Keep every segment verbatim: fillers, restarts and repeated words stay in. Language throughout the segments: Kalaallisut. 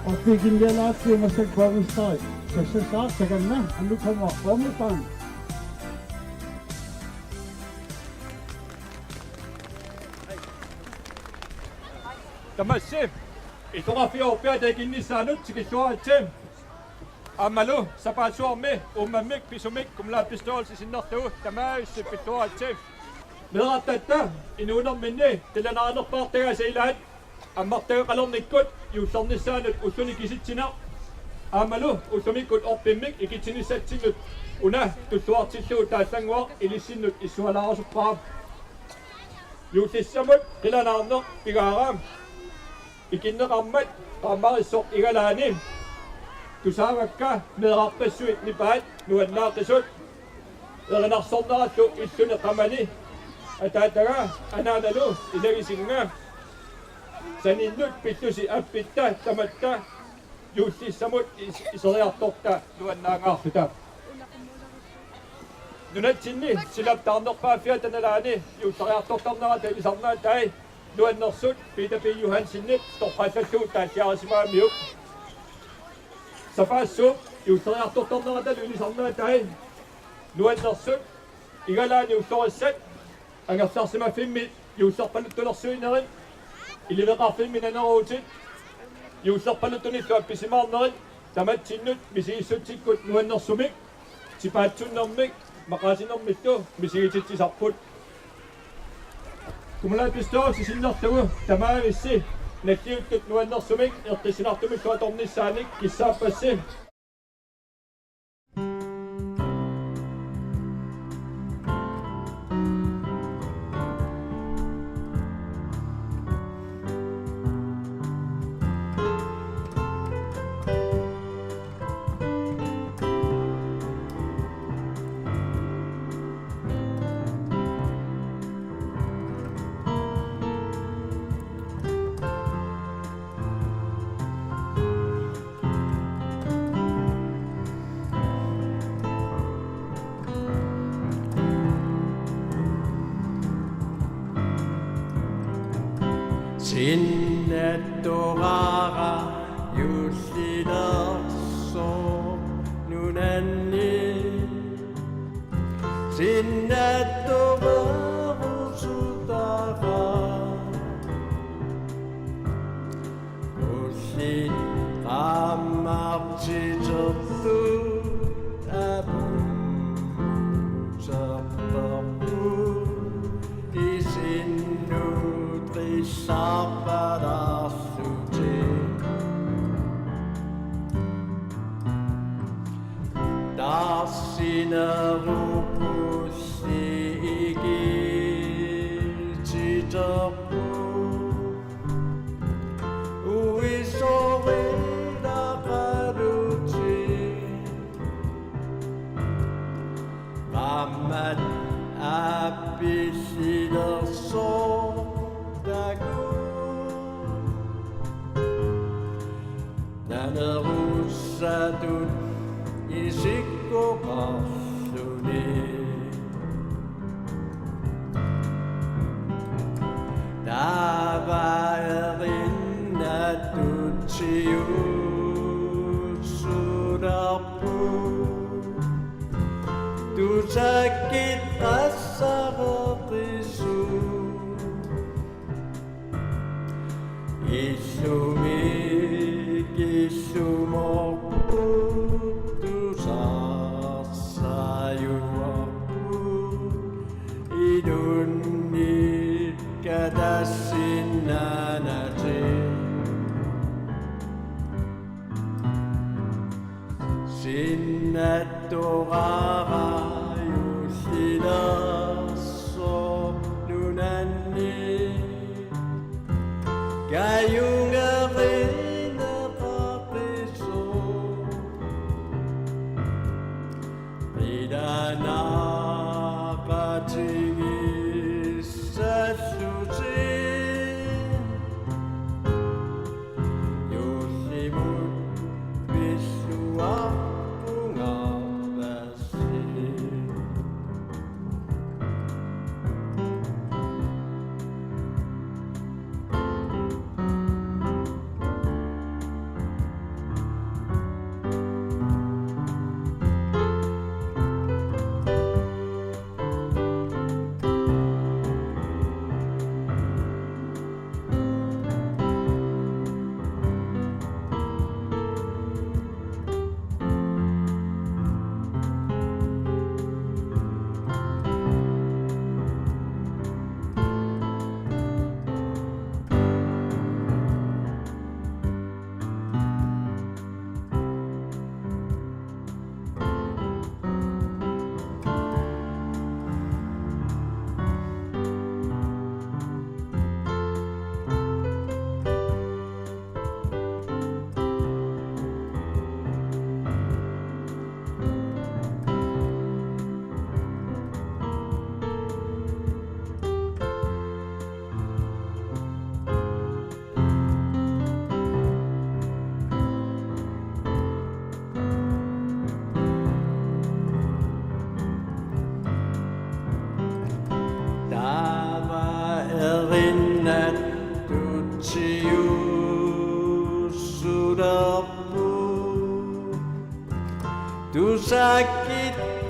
Orpigindialaatsi massakkut Paavistari. Sassassaaq takanna, Annuk Hammer, Paamitaan. Tamassi, illoqarfiup orpiata ikinnissaanut tikilluaritsi. Aammalu sapaassuarmi uummammik pisumik kommunalbestyrelsi sinnerlugu tamaavissi pilluaritsi. Meerartatta inuunerminni qilanaarnerpaartagaasa ilaat ammartagaqalernikkut juullernissaanut ulluni kisitsineq aammalu ullumikkut orpimmik ikitsinissatsinnut una tulluartillugu taallannguaq ilissinnut issualaarusuppara. Juullissamut qilanaarneq pigaara. Ikinneqarmat qaammarissoq igalaani tusaavakka meerarpassuit nipaat nuannaaqisut. Erinarsornerallu illuni qamani ataataga anaanalu ilagisinnga saninnut pillusi appitta tamatta juullissamut is-, iseriartorta nuannaangaarluta. Nunatsinni silap taarnerpaaffiata nalaani juulleriartortarnerata ilisarnaatai nuannersut Peter P. Johansenip torrallallugu taalliarisimagamiuk. Sapaassuup juulleriartortarneratalu ilisarnaatai nuannersut igalaani ullorissat angerlarsimaffimmi juullerpaluttunersuinerit, iliveqarfimmi naneruutit, juullerpaluttunillu appisimaarnerit tamatsinnut misigissutsikkut nuannersumik, tipaatsunnermik, maqaasinermillu misigititsisarput. Kommunalbestyrelsi sinnerlugu tamaavissi nalliuttut nuannersumik eqqissinartumillu atornissaanik kissaappassi. Sinnattoraara juullilersoq nunanni sinnattoreerusutara. Ullit qaammartitertut apuuterput isinnut qissaarpallaarlutik. Taarsinerupulli ikititerput uisorinaaqalutik. Qaammat aappillilersoq takuuk nanerussatut isikkoqarluni. Taava erinnaattutsiussulerput tusakkit qassareqisut. Illumik illumorput tusarsajuarput inunnit katassinnaanatik. Sinnattoraara juullilersoq nunanni kajungerineqaqisoq qilanaaqatigissallutik. Juullimut pilluarpunga aappassik.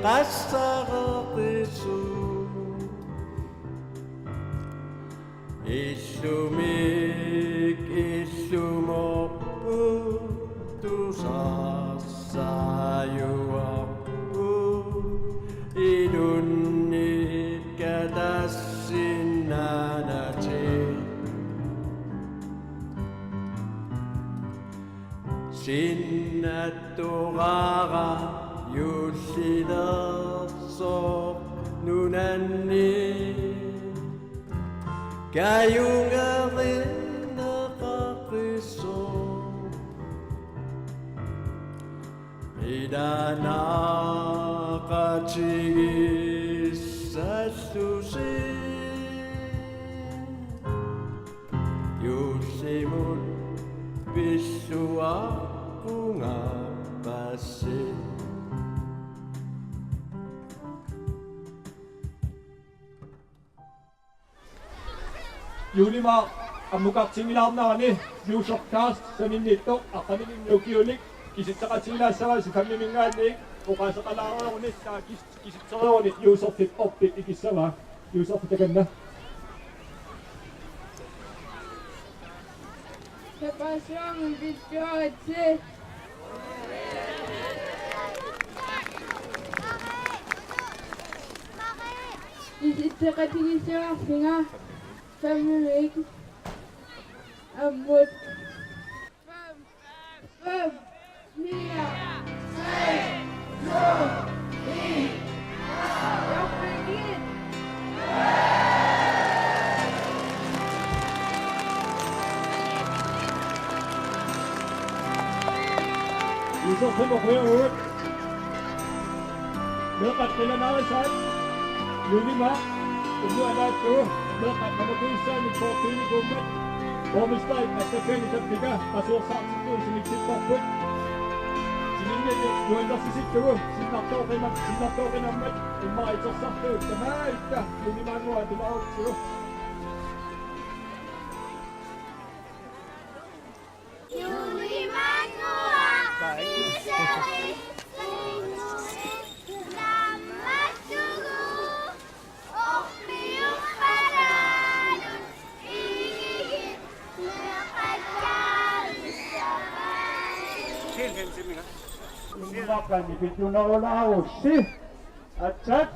qassareqisut. Illumik illumorput tusarsajuarput, ilunnik katassinnaanatik. Sinnattoraara juullilersoq nunanni kajungerineqaqisoq. Ilaannaaqatigissallusi. Juullimut pilluaqqunngarpassi. Juulimaaq ammukartinngilaarnerani Juusoq Cast saninnittoq aqqaneq-minnut ukiulik kisitseqatigilaassavarsi, fem-iminngaanniit oqaaseqalaareeruni, taava kis-, kisitsereeruni Juusoqip orpik ikissavaa. Juusoq, takanna. Sebastian Vittoritsi. Kisitseqatigiissavarsinga fem-imik ammut. Fem, fire, tre, to, en. Juusoq, fem og fyrre. Meeqqat qilanaarisaat, Juulimaaq, unnuap naatsumik meeqqat tamakujussuarmik poortuinikuummat, borgmesterip attaveqarnissaq Pika qasuersaartittuusimik sipparput. Sininnilu nuannersisittugu sinnartooqinam-, sinnartooqinammat immaqa itersartugut tamaavitta Juulimaannguaq atulerutsigu. Makkani pitunarulaarussi. Atsat.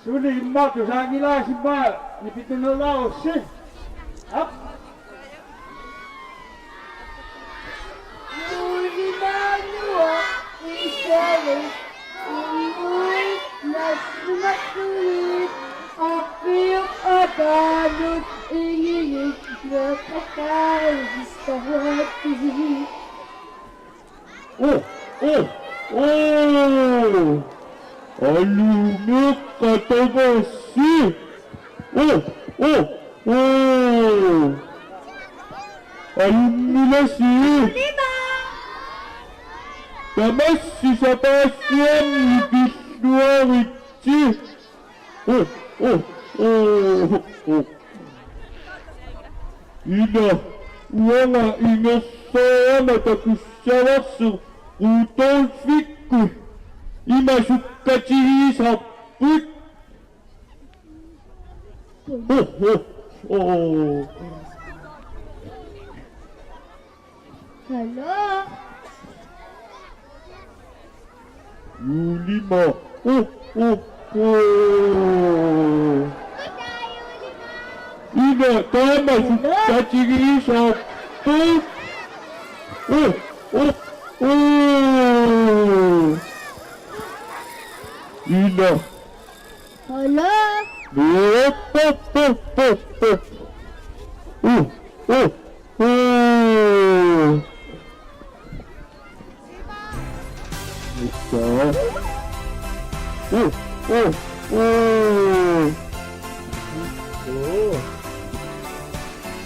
Suli immaqa tusaanngilaasimavaa, nipitunerulaarussi. Aap. Oh, oh, oh. Alumeeqqat tamassi. Oh, oh, oh. Alunngilarsi. Tamassi sapaatip-aammi pilluaritsi. Oh, oh, oh, oh. Ila, uanga ingerlaarama takussavarsi Rudolfikkut ima sukkatigisarput. Oh, oh, oh. Hallo? Juulimaaq. Oh, oh, oh. Ila taama sukkatigisarput. Oh, oh, oh. Ila. Hallo? Pop, pop, pop, pop, pop. Uh, uh, uh. Issa. Uh, uh, uh. Uh,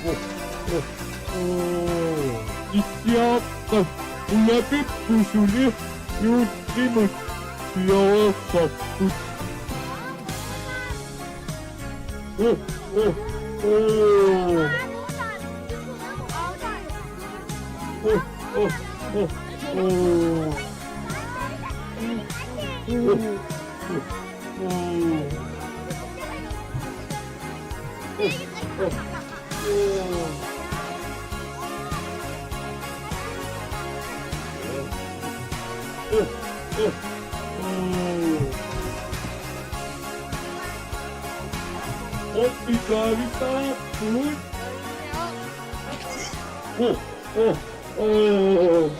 uh, uh. Issiaappa. Tapipput suli juullimut fioreersarput. Oh, oh, oh. Oh, oh, oh, oh. Oh, oh. Oh, oh. Oh, oh. Oh. Oh, pikaavittarput. Oh, oh, oh.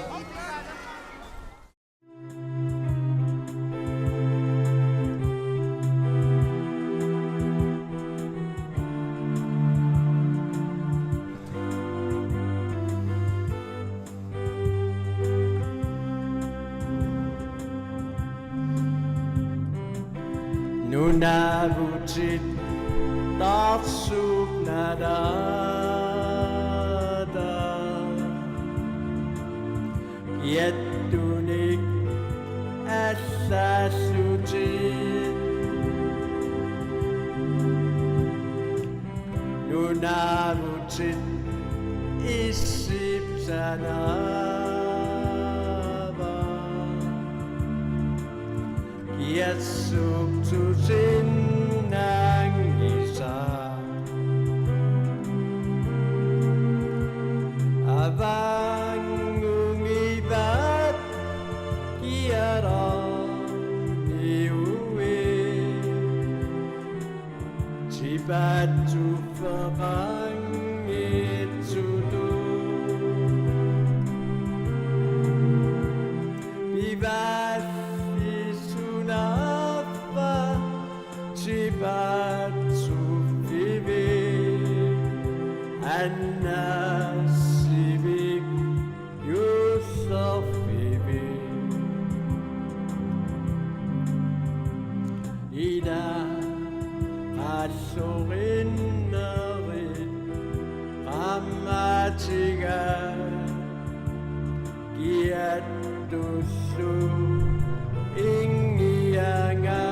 Nunavutit taarsuk nalaata. Kiattunik allassutit. Nunavutit issip sanaava. Kiassuptusinnaanngitsoq. Avanngunngivaa kiararniui. Tipaatsuffeqanngitsutut. Pivaalli sunaaffa tipaatsuffivik annassivik juullorfivik. Ila qallurinnerit qaammaatiga kiattullu inngianga.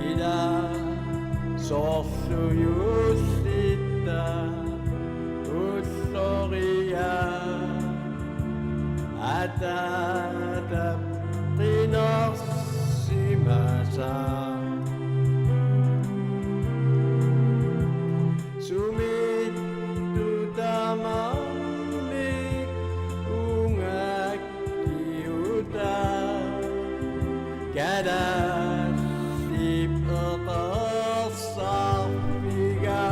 Ila soorlu juullitta ulloriaq ataatap qinersimasoq. Sumiittoq tamarmik unga kiuta kalaallit eqersarfiga.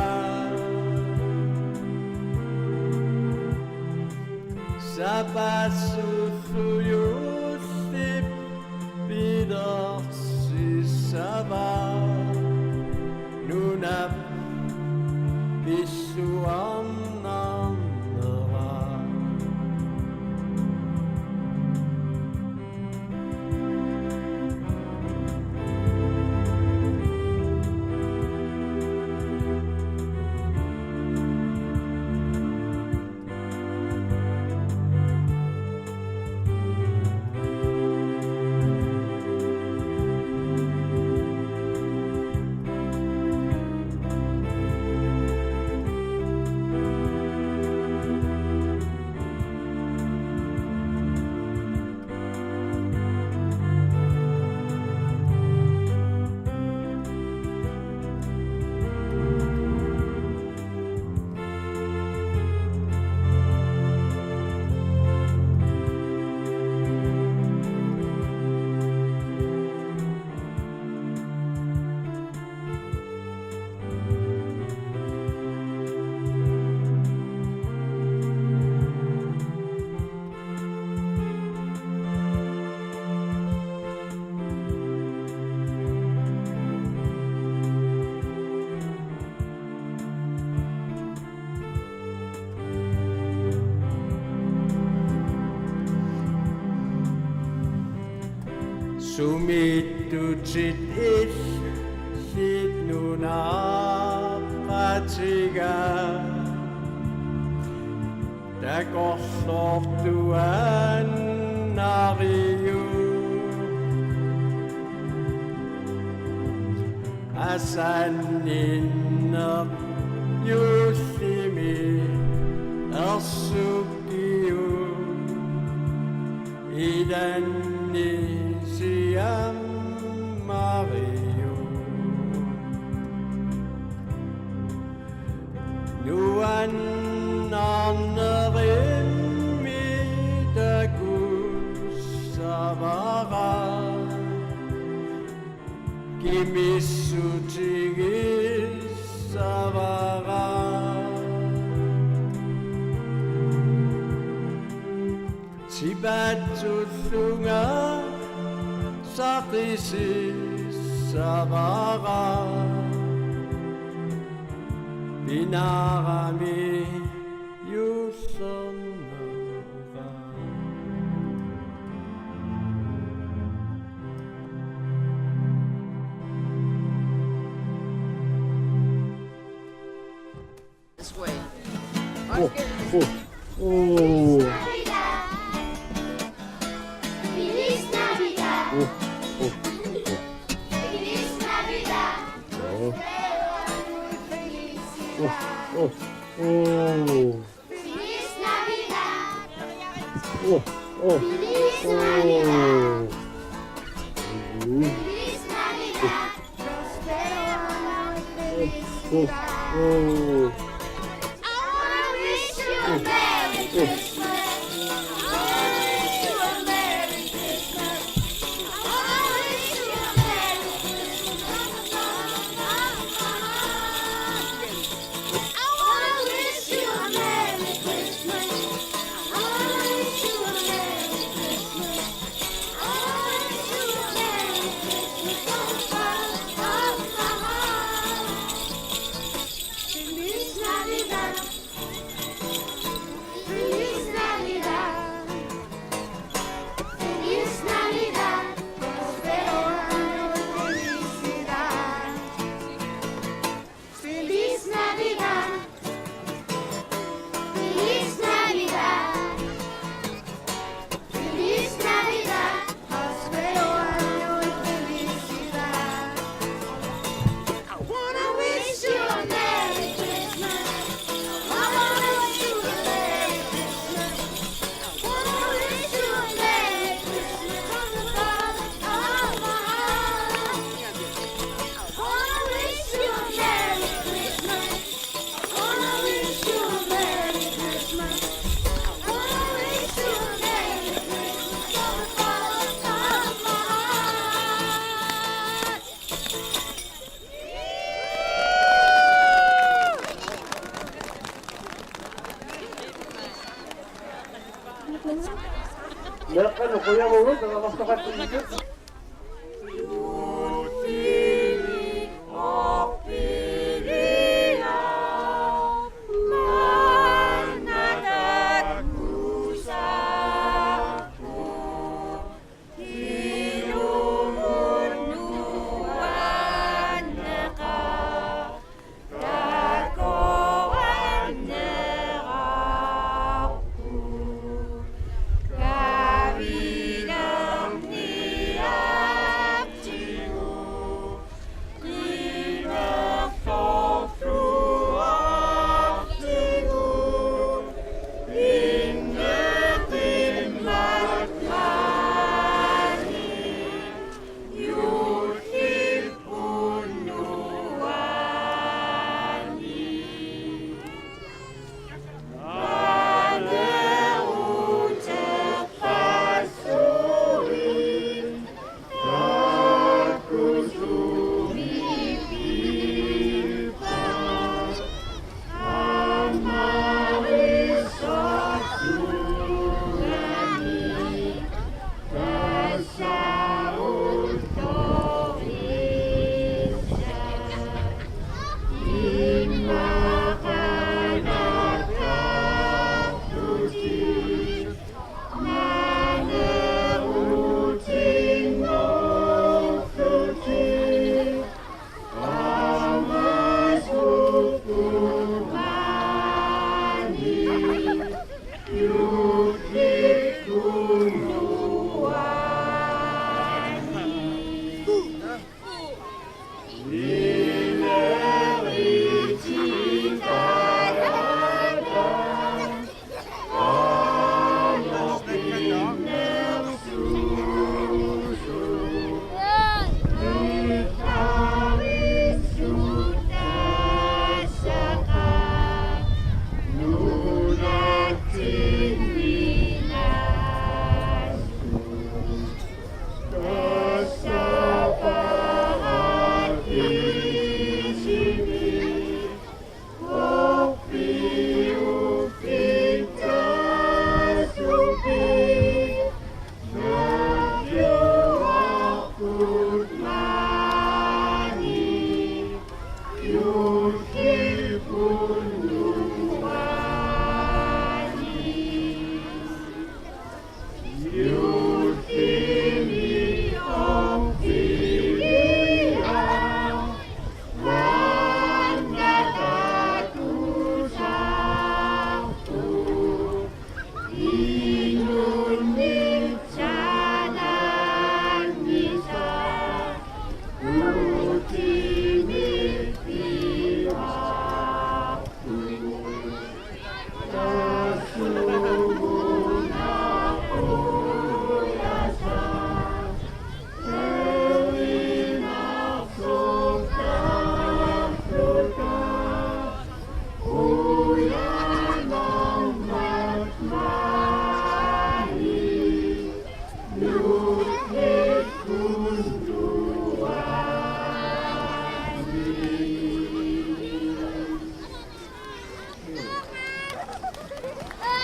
Sapassuullu juullip pilersissavaa nunap pissuarnarnera. Sumiittutit illit nunaqatiga Takorloortuaannariuk asanninneq juullimi ersukiuk ilanni siammariuk. Nuannerimmi takussavara, kimissutigisavara. Tipaatsullunga saqisissavara, pinarami juullernera. This way. Oh, oh, oh. Feliz Navidad. Oh, oh, oh. Feliz Navidad. Oh. Oh, oh, oh. Feliz Navidad. Oh, oh. Feliz Navidad. Oh. Mm. Feliz Navidad. Prospero año y felicidad. Oh, oh. I wanna wish you a Merry Christmas. I wanna wish you a Merry Christmas. I wanna wish you a Merry Christmas. I wanna wish you a Merry Christmas. I wanna wish you a Merry Christmas. I wanna wish you a Merry Christmas from the bottom of my heart. Feliz Navidad. Feliz Navidad. Feliz Navidad. Prospero año y felicidad. Feliz Navidad. Feliz Navidad. Feliz Navidad. Prospero año y felicidad. I wanna wish you a Merry Christmas. I wanna wish you a Merry Christmas. I wanna wish you a Merry Christmas from the bottom of my heart. I wanna wish you a Merry Christmas. I wanna wish you a Merry Christmas. I wanna wish you a Merry Christmas from the bottom of my heart. Meeqqanut qujavugut, tamakkerluartut.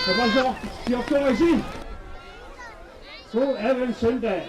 Tapasoq siortorisi. God advent søndag.